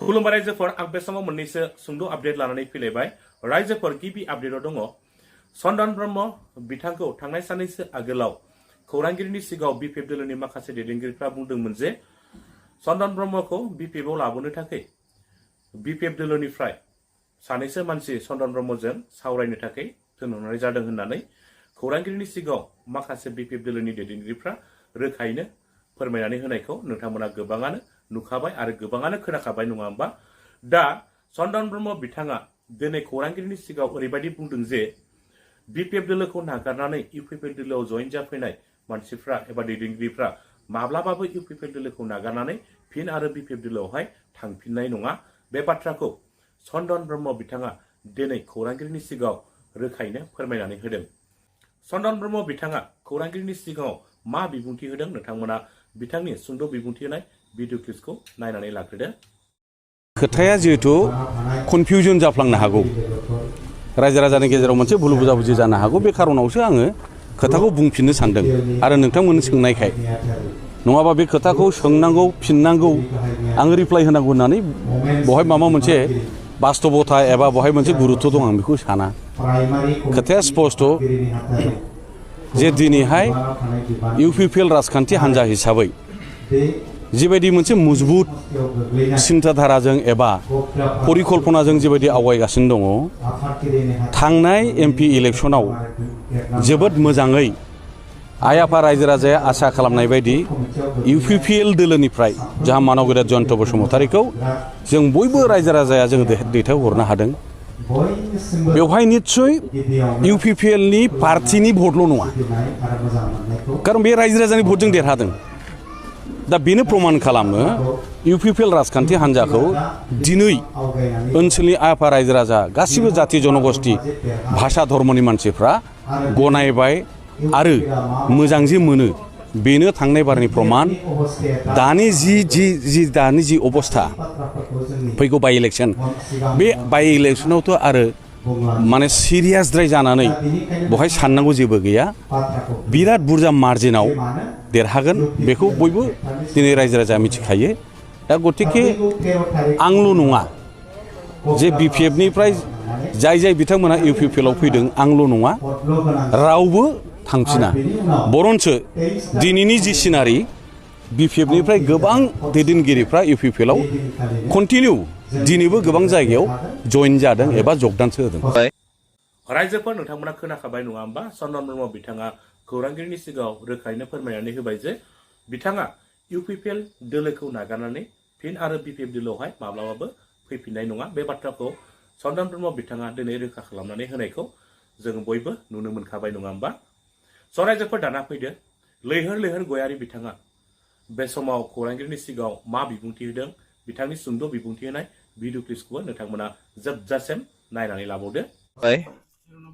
खुलुमबाय रायजोफोर आं बे समाव मोननैसो सुंद' आपडेट लानानै फैलायबाय रायजोफोर गिबि आपडेटआव दङ चन्दन ब्रह्म बिथांखौ थांनाय साननैसो आगोलाव खौरांगिरिनि सिगाङाव बिपिएफ दोलोनि माखासे दैदेनगिरिफ्रा बुंदोंमोन जे चन्दन ब्रह्मखौ बिपिएफआव लाबोनो थाखाय बिपिएफ दोलोनिफ्राय सानैसो मानसि चन्दन ब्रह्मजों सावरायनो थाखाय थिनहरनाय जादों होननानै खौरांगिरिनि सिगाङाव माखासे बिपिएफ दोलोनि दैदेनगिरिफ्रा रोखायैनो फोरमायनानै होनायखौ नोंथांमोना गोबाङानो नुखाबाय आरो गोबाङानो खोनाखाबाय नङा होमबा दा चन्दन ब्रह्म बिथाङा दिनै खौरांगिरिनि सिगाङाव ओरैबायदि बुंदों जे बिपिएफ दोलोखौ नागारनानै इउपिपिएल दोलोआव जइन जाफैनाय मानसिफ्रा एबा दैदेनगिरिफ्रा माब्लाबाबो इउपिपिएल दोलोखौ नागारनानै फिन आरो बिपिएफ दोलोआवहाय थांफिननाय नङा बे बाथ्राखौ चन्दन ब्रह्म बिथाङा दिनै खौरांगिरिनि सिगाङाव रोखायैनो फोरमायनानै होदों चन्दन ब्रह्म बिथाङा खौरांगिरिनि सिगाङाव मा बिबुंथि होदों नोंथांमोना बिथांनि सुंद' बिबुंथि होनाय भिडिअ क्लिपखौ नायनानै लाग्रोदो खोथाया जिहेतु कनफिउजन जाफ्लांनो हागौ रायजो राजानि गेजेराव मोनसे भुल बुजाबुजि जानो हागौ बे खारनावसो आङो खोथाखौ बुंफिननो सानदों आरो नोंथांमोन सोंनायखाय नङाबा बे खोथाखौ सोंनांगौ फिननांगौ आङो रिप्लाइ होनांगौ होननानै बहाय माबा मोनसे बास्तबता एबा बहाय मोनसे गुरुत्व दं आं बेखौ साना खोथाया स्पष्ट जे दिनैहाय इउपिपिएल राजखान्थि हान्जा हिसाबै जिबायदि मोनसे मजबुत सिन्ताधाराजों एबा परिकल्पनाजों जिबायदि आवगायगासिनो दङ थांनाय एमपि इलेक्सनाव जोबोद मोजाङै आइ आफा रायजो राजाया आसा खालामनाय बायदि इउपिपिएल दोलोनिफ्राय जाहा मानव गेदेर जयन्त बसुमतारीखौ जों बयबो रायजो राजाया जों दैथायहरनो हादों बेवहाय निस्सय इउपिपिएलनि पार्टिनि भटल' नङा खारन बे रायजो राजानि भटजों देरहादों दा बेनो प्रमान खालामो इउपिपिएल राजखान्थि हान्जाखौ दिनै ओनसोलनि आफा रायजो राजा गासिबो जाति जनगोष्ठी भाषा धर्मनि मानसिफ्रा गनायबाय आरो मोजां जे मोनो बेनो थांनाय बारनि प्रमान दानि जि अबस्था फैगौ बाइ इलेक्सन बे बाइ इलेक्सनावथ' आरो माने सिरियासद्राय जानानै बहाय साननांगौ जेबो गैया बिराद बुरजा मार्जिनाव देरहागोन बेखौ बयबो दिनै रायजो राजा मिथिखायो दा गतिके आंल' नङा जे बिपिएफनिफ्राय जाय बिथांमोना इउपिपिएलआव फैदों आंल' नङा रावबो थांफिना बरन्सो दिनैनि जि सिनारि बिपिएफनिफ्राय गोबां दैदेनगिरिफ्रा इउपिपिएलआव कन्टिनिउ दिनैबो गोबां जायगायाव जइन जादों एबा जगदानसो होदों रायजोफोर नोंथांमोना खोनाखाबाय नङा होमबा चन्दन ब्रह्म बिथाङा खौरांगिरिनि सिगाङाव रोखायैनो फोरमायनानै होबाय जे बिथाङा इउपिपिएल दोलोखौ नागारनानै फिन आरो बिपिएफ दोलोआवहाय माब्लाबाबो फैफिननाय नङा बे बाथ्राखौ चन्दन ब्रह्म बिथाङा दिनै रोखा खालामनानै होनायखौ जों बयबो नुनो मोनखाबाय नङा होमबा स' रायजोफोर दाना फैदो लैहोर गयारी बिथाङा बे समाव खौरांगिरिनि सिगाङाव मा बिबुंथि होदों बिथांनि सुंद' बिबुंथि होनाय भिडिअ क्लिपखौबो नोंथांमोना जोबजासिम नायनानै लाबावदो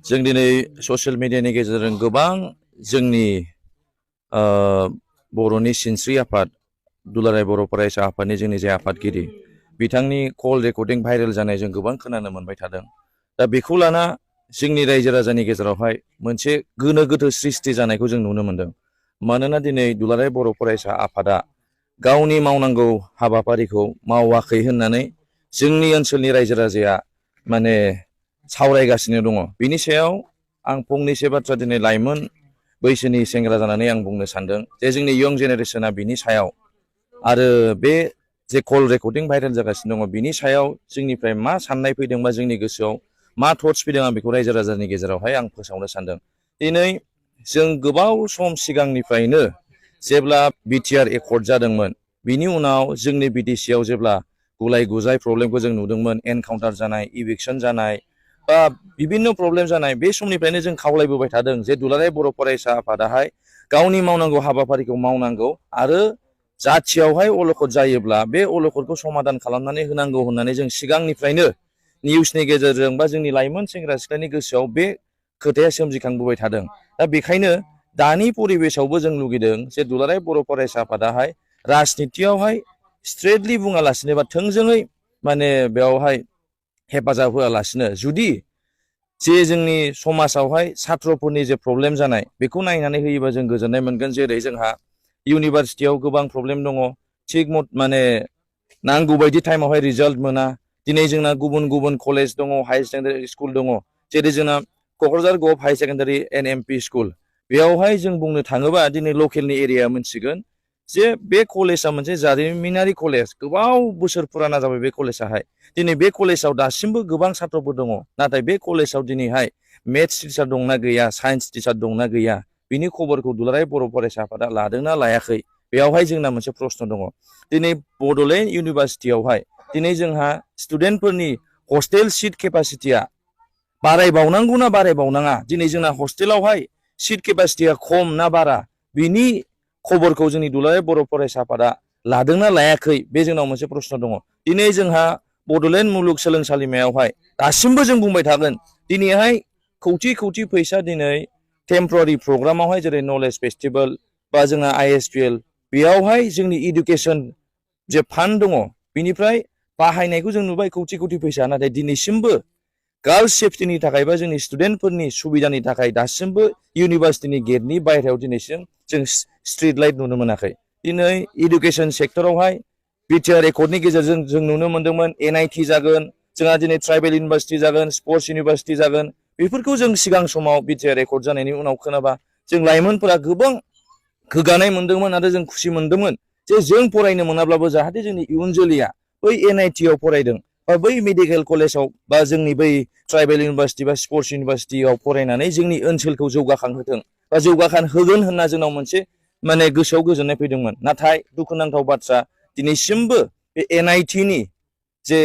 जों दिनै ससियेल मिडियानि गेजेरजों गोबां जोंनि बर'नि सिनस्रि आफाद दुलाराय बर' फरायसा आफादनि जोंनि जे आफादगिरि बिथांनि कल रेकर्डिं भाइरेल जानाय जों गोबां खोनानो मोनबाय थादों दा बेखौ लाना जोंनि रायजो राजानि गेजेरावहाय मोनसे गोनो गोथो सृष्टि जानायखौ जों नुनो मोनदों मानोना दिनै दुलाराय बर' फरायसा आफादा गावनि मावनांगौ हाबाफारिखौ मावाखै होननानै जोंनि ओनसोलनि रायजो राजाया माने सावरायगासिनो दङ बिनि सायाव आं फंनैसो बाथ्रा दिनै लाइमोन बैसोनि सेंग्रा जानानै आं बुंनो सानदों जे जोंनि यं जेनेरेसना बिनि सायाव आरो बे जे कल रेकर्डिं भाइरेल जागासिनो दङ बिनि सायाव जोंनिफ्राय मा साननाय फैदों बा जोंनि गोसोआव मा थट्स फैदों आं बेखौ रायजो राजानि गेजेरावहाय आं फोसावनो सानदों दिनै जों गोबाव सम सिगांनिफ्रायनो जेब्ला बिटिआर एकर्ड जादोंमोन बिनि उनाव जोंनि बिटिसिआव जेब्ला गुलाय गुजाय प्रब्लेमखौ जों नुदोंमोन एनकाउन्टार जानाय इभिक्सन जानाय बा बिभिन्न प्रब्लेम जानाय बे समनिफ्रायनो जों खावलायबोबाय थादों जे दुलाराय बर' फरायसा आफादाहाय गावनि मावनांगौ हाबाफारिखौ मावनांगौ आरो जाथियावहाय अलखद जायोब्ला बे अलखदखौ समाधान खालामनानै होनांगौ होननानै जों सिगांनिफ्रायनो निउसनि गेजेरजों बा जोंनि लाइमोन सेंग्रा सिख्लानि गोसोआव बे खोथाया सोमजिखांबोबाय थादों दा बेखायनो दानि परिबेसावबो जों लुगैदों जे दुलाराय बर' फरायसा आफादाहाय राजनितियावहाय स्ट्रेटलि बुङालासिनो बा थोंजोङै माने बेवहाय हेफाजाब होआलासिनो जुदि जे जोंनि समाजावहाय सात्रफोरनि जे प्रब्लेम जानाय बेखौ नायनानै होयोबा जों गोजोननाय मोनगोन जेरै जोंहा इउनिभारसिटियाव गोबां प्रब्लेम दङ थिग माने नांगौ बायदि टाइमावहाय रिजाल्ट मोना दिनै जोंना गुबुन गुबुन कलेज दङ हायार सेकेन्डारि स्कुल दङ जेरै जोंना Kokrajhar गभ higher secondary NMP school बेयावहाय जों बुंनो थाङोबा दिनै लकेलनि एरिया मोनसिगोन जे बे कलेजआ मोनसे जारिमिनारि कलेज गोबाव बोसोर फुराना जाबाय बे कलेजआहाय दिनै बे कलेजाव दासिमबो गोबां छात्रफोर दङ नाथाय बे कलेजाव दिनैहाय मेथ्स टिचार दंना गैया साइन्स टिचार दंना गैया बिनि खबरखौ दुलाराय बर' फरायसा आफादा लादोंना लायाखै बेयावहाय जोंना मोनसे प्रश्न दङ दिनै बड'लेण्ड इउनिभारसिटियावहाय दिनै जोंहा स्टुडेन्टफोरनि हस्टेल सिट केपासिटिया बारायबावनांगौना बारायबावनाङा दिनै जोंना हस्टेलावहाय सिट केपासिटिया खम ना बारा बिनि खबरखौ जोंनि दुलाराय बर' फरायसा आफादा लादोंना लायाखै बे जोंनाव मोनसे प्रश्न दङ दिनै जोंहा बड'लेण्ड मुलुगसोलोंसालिमायावहाय दासिमबो जों बुंबाय थागोन दिनैहाय खौथि खौथि फैसा दिनै टेम्परारि प्रग्रामावहाय जेरै नलेज फेस्टिभेल बा जोंहा ISPL बेयावहाय जोंनि इडुकेसन जे फान्ड दङ बिनिफ्राय बाहायनायखौ जों नुबाय खौथि खौथि फैसा नाथाय दिनैसिमबो गार्लस सेफटिनि थाखाय बा जोंनि स्टुडेन्टफोरनि सुबिदानि थाखाय दासिमबो इउनिभारसिटिनि गेटनि बायहेरायाव दिनैसिम जों स्ट्रिट लाइट नुनो मोनाखै दिनै इडुकेसन सेक्टरावहाय बिटिआर एकर्डनि गेजेरजों जों नुनो मोन्दोंमोन NIT जागोन जोंहा दिनै ट्राइबेल इउनिभारसिटि जागोन स्पर्ट्स इउनिभारसिटि जागोन बेफोरखौ जों सिगां समाव बिटिआर एकर्ड जानायनि उनाव खोनाबा जों लाइमोनफोरा गोबां गोगानाय मोन्दोंमोन आरो जों खुसि मोन्दोंमोन जे जों फरायनो मोनाब्लाबो जाहाथे जोंनि इयुन जोलैया बै NIT आव फरायदों बा बै मेडिकेल कलेजाव बा जोंनि बै ट्राइबेल इउनिभारसिटि बा स्पर्ट्स इउनिभारसिटियाव फरायनानै जोंनि ओनसोलखौ जौगाखांहोथों बा जौगाखांहोगोन होनना जोंनाव मोनसे माने गोसोआव गोजोननाय फैदोंमोन नाथाय दुखुनांथाव बाथ्रा दिनैसिमबो बे NITनि जे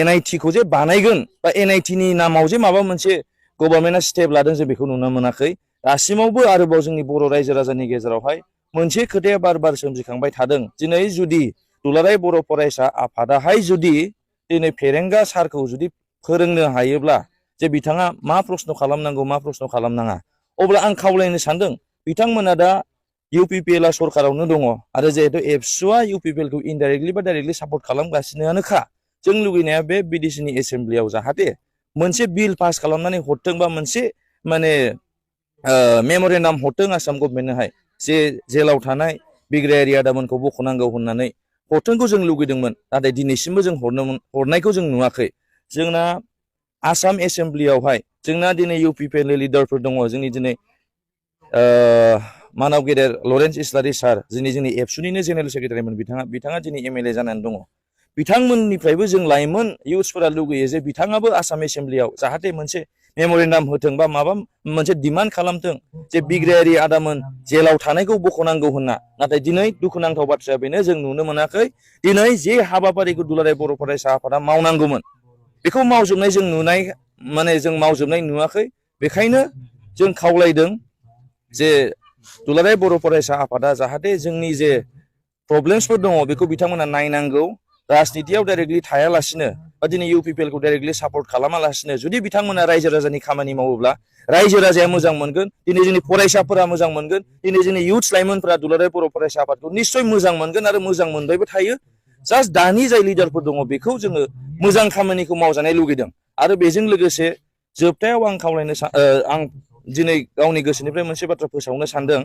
NIT खौ जे बानायगोन बा NITनि नामाव जे माबा मोनसे गभर्नमेन्टआ स्टेप लादों जों बेखौ नुनो मोनाखै दासिमावबो आरोबाव जोंनि बर' रायजो राजानि गेजेरावहाय मोनसे खोथाया बार बार सोमजिखांबाय थादों दिनै जुदि दुलाराय बर' फरायसा आफादाहाय जुदि दिनै फेरेंगा सारखौ जुदि फोरोंनो हायोब्ला जे बिथाङा मा प्रश्न खालामनांगौ मा प्रश्न खालामनाङा अब्ला आं खावलायनो सानदों बिथांमोना दा UPPLआ सरकारावनो दङ आरो जिहेतु एबसुआ UPPLखौ इनडाइरेक्टलि बा डाइरेक्टलि सापर्ट खालामगासिनोआनोखा जों लुगैनाया बे BDCनि एसेम्ब्लियाव जाहाथे मोनसे बिल पास खालामनानै हरथों बा मोनसे माने मेम'रेन्डाम हरथों आसाम गभर्नमेन्टनोहाय जे जेलाव थानाय बिग्रायारि आदामोनखौ बख'नांगौ होननानै हरथोंखौ जों लुगैदोंमोन नाथाय दिनैसिमबो जों हरनायखौ जों नुवाखै जोंना आसाम एसेम्ब्लियावहाय जोंना दिनै UPPL लिडारफोर दङ जोंनि दिनै मानाव गेदेर लरेन्स इस्लारि सार जोंनि एबसुनिनो जेनेरेल सेक्रेटारिमोन बिथाङा दिनै MLA जानानै दङ बिथांमोननिफ्रायबो जों लाइमोन इउथ्सफोरा लुगैयो जे बिथाङाबो आसाम एसेम्ब्लियाव जाहाथे मोनसे मेम'रेन्डाम होथों बा माबा मोनसे डिमान्ड खालामथों जे बिग्रायारि आदामोन जेलाव थानायखौ बख'नांगौ होनना नाथाय दिनै दुखुनांथाव बाथ्राया बेनो जों नुनो मोनाखै दिनै जे हाबाफारिखौ दुलाराय बर' फरायसा आफादा मावनांगौमोन बेखौ मावजोबनाय जों मावजोबनाय नुवाखै बेखायनो जों खावलायदों जे दुलाराय बर' फरायसा आफादा जाहाथे जोंनि जे प्रब्लेम्सफोर दङ बेखौ बिथांमोना नायनांगौ राजनितियाव डाइरेक्टलि थायालासिनो बा दिनै UPPLखौ डाइरेक्टलि सापर्ट खालामालासिनो जुदि बिथांमोना रायजो राजानि खामानि मावोब्ला रायजो राजाया मोजां मोनगोन दिनै जोंनि फरायसाफोरा मोजां मोनगोन दिनै जोंनि इउथ्स लाइमोनफोरा दुलाराय बर' फरायसा आफादखौ निस्सय मोजां मोनगोन आरो मोजां मोनबायबो थायो जास्ट दानि जाय लिडारफोर दङ बेखौ जोङो मोजां खामानिखौ मावजानाय लुगैदों आरो बेजों लोगोसे जोबथायाव आं खावलायनो आं दिनै गावनि गोसोनिफ्राय मोनसे बाथ्रा फोसावनो सानदों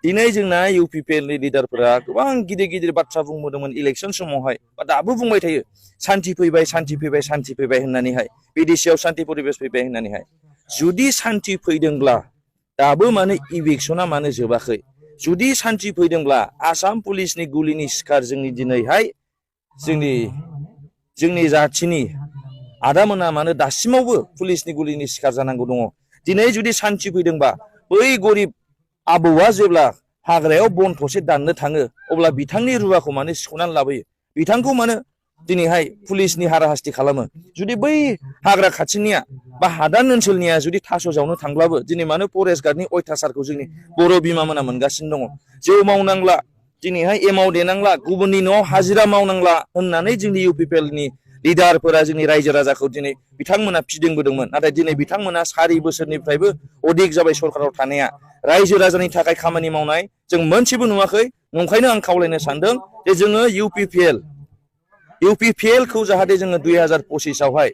दिनै जोंना UPPLनि लिडारफोरा गोबां गिदिर गिदिर बाथ्रा बुंबोदोंमोन इलेक्सन समावहाय बा दाबो बुंबाय थायो सान्थि फैबाय सान्थि फैबाय सान्थि फैबाय होननानैहाय BDCआव सान्थि परिबेस फैबाय होननानैहाय जुदि सान्थि फैदोंब्ला दाबो मानो इलेक्सना मानो जोबाखै जुदि सान्थि फैदोंब्ला आसाम पुलिसनि गुलिनि शिकार जोंनि दिनैहाय जोंनि जाथिनि आदामोना मानो दासिमावबो पुलिसनि गुलिनि शिकार जानांगौ दङ दिनै जुदि सान्थि फैदोंबा बै गरिब आबौआ जेब्ला हाग्रायाव बन थसे दाननो थाङो अब्ला बिथांनि रुवाखौ मानो सिख'नानै लाबोयो बिथांखौ मानो दिनैहाय पुलिसनि हाराहास्ति खालामो जुदि बै हाग्रा खाथिनिया बा हादान ओनसोलनिया जुदि थास' जावनो थांब्लाबो दिनै मानो फरेस्ट गार्डनि अयथासारखौ जोंनि बर' बिमामोना मोनगासिनो दङ जौ मावनांला दिनैहाय एमाव देनांला गुबुननि न'आव हाजिरा मावनांला होननानै जोंनि UPPLनि लिडारफोरा जोंनि रायजो राजाखौ दिनै बिथांमोना फिदिंबोदोंमोन नाथाय दिनै बिथांमोना 4 बोसोरनिफ्रायबो अधिक जाबाय सरकाराव थानाया रायजो राजानि थाखाय खामानि मावनाय जों मोनसेबो नुवाखै ओंखायनो आं खावलायनो सानदों जे जोङो UPPLखौ जाहाथे जोङो 2025आवहाय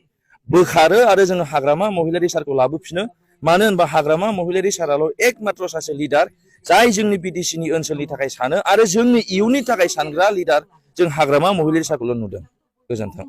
बोखारो आरो जोङो हाग्रामा महिलारि सारखौ लाबोफिनो मानो होनबा हाग्रामा महिलारि साराल' एकमात्र सासे लिडार जाय जोंनि BDCनि ओनसोलनि थाखाय सानो आरो जोंनि इयुननि थाखाय सानग्रा लिडार जों हाग्रामा महिलारिसाखौल' नुदों। गोजोन्थों।